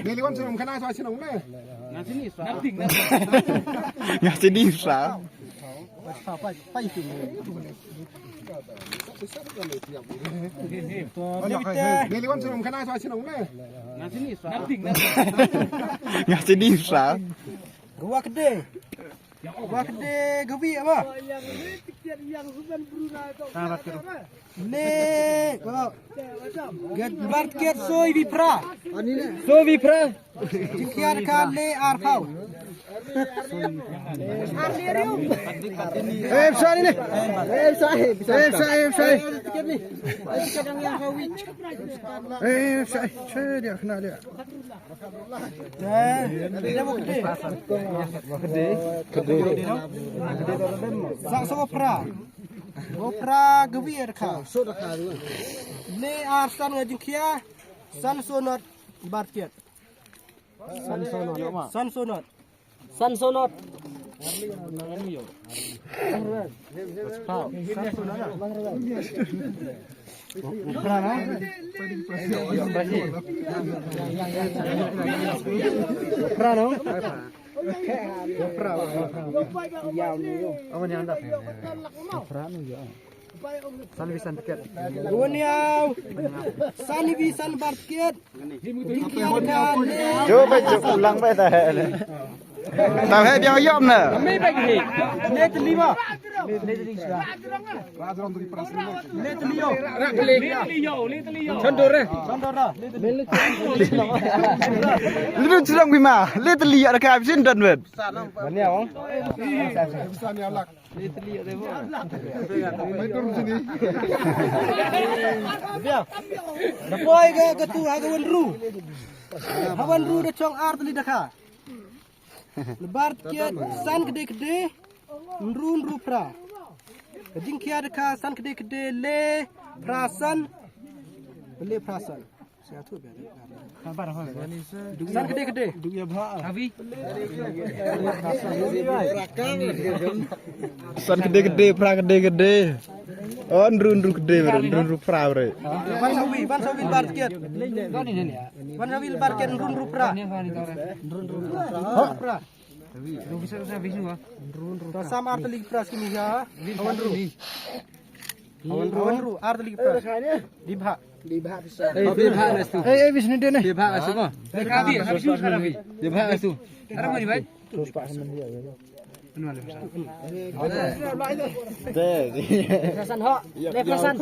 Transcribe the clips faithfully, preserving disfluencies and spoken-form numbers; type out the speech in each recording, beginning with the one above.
Neli wan shnong kana sa shnong ne. Nga sini sa. Nga sini sa. Neli wan shnong kana sa shnong ne. Nga sini sa. Nga sini sa. Gua kede. Gua kede gawi apa? Ne, ko. Gad barket soi vipra. Soi vipra. Jingkiar ka le arpau. Eh, sorry ne. Eh, sorry. Eh, sorry, eh, sorry. Eh, sorry, sorry, dia kena dia. Sa so pra. Go pra gwi er ka. Ne ar san nga jingkia. San so not barket. San so not. San so not. San so not. Prano. Prano. Awan yang dah. Prano ya. San vi san tiket. Dunia. San vi san barket. Jo bai jo lang bai ta hai. Tau hai biang yom na. Mei bai ke. Ne teli ba. Ne teli. Ne teli yo. Ne teli yo. Chandor eh. Chandor da. Lu chirang bima. Le teli ya ka absin dan wet. Mania ong. Mania lak. Dapoi ga katu ha ka wan ru. Ha wan ru da chong ar teli daka. Lebar tiket san kede kede. Nru nru pra. Ka jingkia daka san kede kede le pra san. Le pra san. San kede kede. San kede kede, pra kede kede. Oh, nru nru kede, nru nru pra bre. Ban sawi, ban sawi barket. Ban sawi barket nru nru pra. Nru nru pra. Nru nru pra. Nru nru pra. Sam ar teli pra skimi ya. Awan ru. Awan ru, awan ru, ar teli pra. Dibha. Dibha bisa. Eh, dibha na stu. Eh, eh, bis ni dene. Dibha na stu ko. Dibha na stu. Dibha na stu. Ara mani bai. San ho. Le san.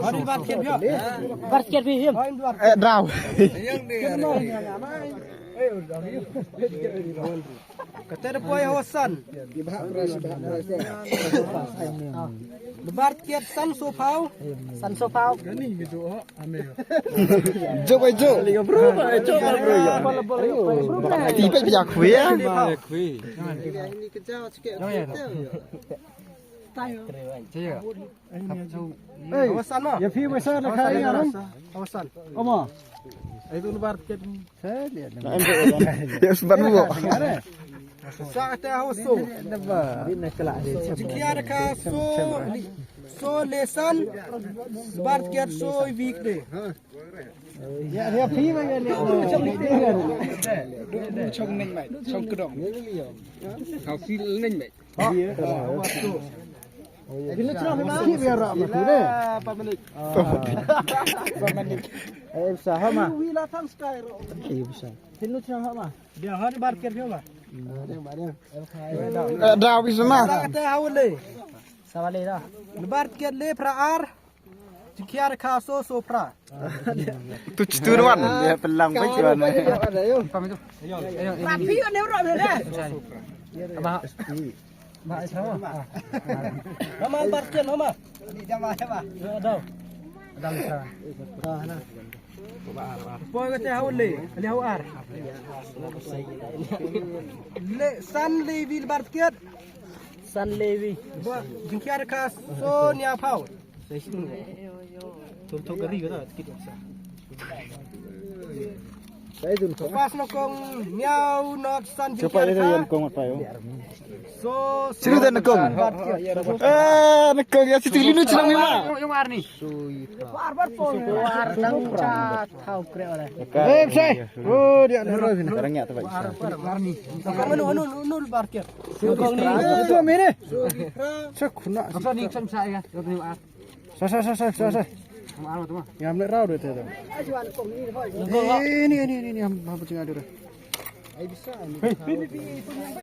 Hari barket bi. Barket bi him. Eh, draw. Kata da poi hawasan. Lebar tiket san so pau. San so pau. Jo bai jo. Ti bai pia khui ya. Khui. Hawasan ma. Ya phi wasa la khai ya. Hawasan. Oma. Itu lebar tiket. Ya, sebat mu. Sa ta hawaso. Jingkia ka so, so le san. Lebar tiket so weekday. Ya, ya phi ma ya le. Chong ning mai, chong kedong. Kau phi ning mai. Eh, bisa ha ma. Eh, bisa. Dia ha ni barket dia ma. Eh, dah bisa ma. Sa kata hawle. Sa wale dah. Barket le pra ar. Jingkia ka so so pra. Tu chitu wan. Dia pelang pun cuan. Pam itu. Ayo, ayo, ayo. Tapi yo ne ro ne. Apa? Ba ai sama. Mama barket mama. Ni jama jama. Dau. Dau sa. Poi kata hawle. Ali hawar. Le san le vil barket. San levi. Jingkia ka so nia pau. Tum tum kari kata tikit sa. Pas nyngkong hynñiew not san jingkiar kha. Shu da nyngkong. Eh, nyngkong ïa, siti linu chnong ni ma. Ar bar pon. Ar tang cha thaw kre wala. Eh, bsai. Oh, dia na ro sini. Orang nya tu baik. Nyngkong anu, anu, anu bar kiar. Nyngkong ni. Eh, tu mene. Sa khuna. Sa ni kan sa ya. Sa, sa, sa, sa, sa, sa. Ngam leh rau deh te. Ini, ini, ini, ini, am, am, pecing ada deh.